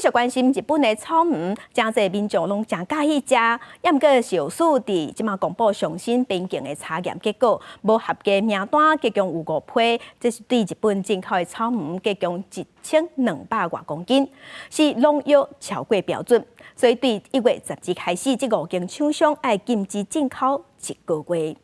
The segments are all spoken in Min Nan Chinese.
續關心日本的草莓，誠濟民眾攏誠佮意食，抑毋過食藥署佇這馬公布上新邊境的查驗結果，無合格名單結共有五批，這是對日本進口的草莓，結共一千兩百外公斤，是農藥超過標準，所以對1月12開始，這五間廠商愛禁止進口一個月。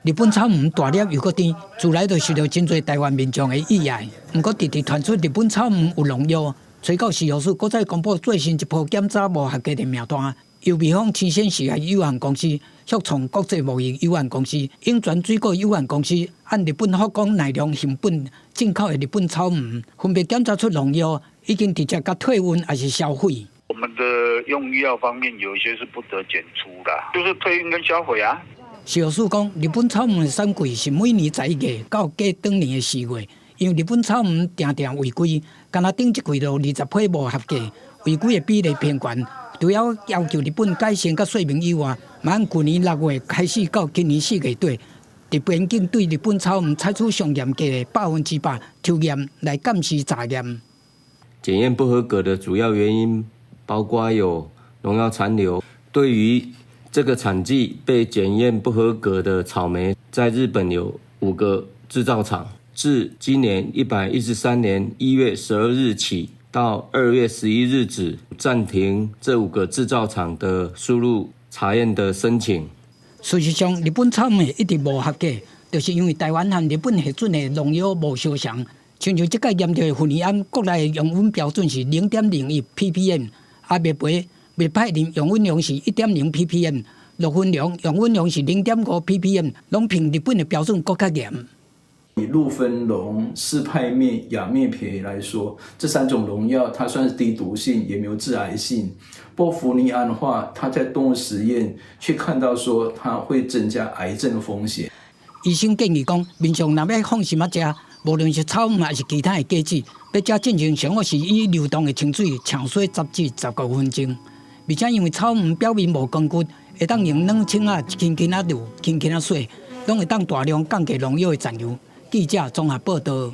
日本草莓大粒又閣甜，自來就受著真濟台灣民眾的喜愛。毋過，直直傳出日本草莓有農藥，吹到食藥署閣再公布最新一波檢查無合格的名單，由味芳新鮮食材有限公司、旭創國際貿易有限公司、永泉水果有限公司，按日本福岡奈良縣本進口的日本草莓，分別檢查出農藥，已經直接共退運抑是銷毀。我們的用藥方面有一些是不得檢出啦，就是退運跟銷毀啊。食藥署講，日本草莓的產季是每年11月到過轉年的4月，因為日本草莓定定違規，干焦頂一季就20批無合格，違規的比例偏懸。除了要求日本改善佮說明以外，嘛按舊年6月開始到今年4月底，佇邊境對日本草莓採取上嚴格的100%抽驗來監視查驗。檢驗不合格的主要原因包括有農藥殘留。對於這個產季被檢驗不合格的草莓，在日本有五個製造廠，自今年113年1月12日起到2月11日止，暫停這五個製造廠的輸入查驗的申請。事實上，日本草莓一直無合格，就是因為台灣和日本核准的農藥無相仝。親像這個驗著的氟尼胺，國內的容忍標準是0.01 ppm，啊，滅培滅派林容忍量是1.0 ppm，氯芬龍容忍量是0.5 ppm，攏比日本的標準閣較嚴。以氯芬龍、四派滅、亞滅培來說，這三種農藥它算是低毒性，也沒有致癌性。不過氟尼胺的話，它在動物實驗卻看到說它會增加癌症的風險。醫生建議講，民眾若欲放心仔食，無論是草莓還是其他的果子，欲食進前上好是以流動的清水沖洗10至15分鐘。而且因為草莓表面無光骨，會當用軟清仔輕輕仔擼、輕輕仔洗，攏會當大量降低農藥的殘留。記者綜合報導。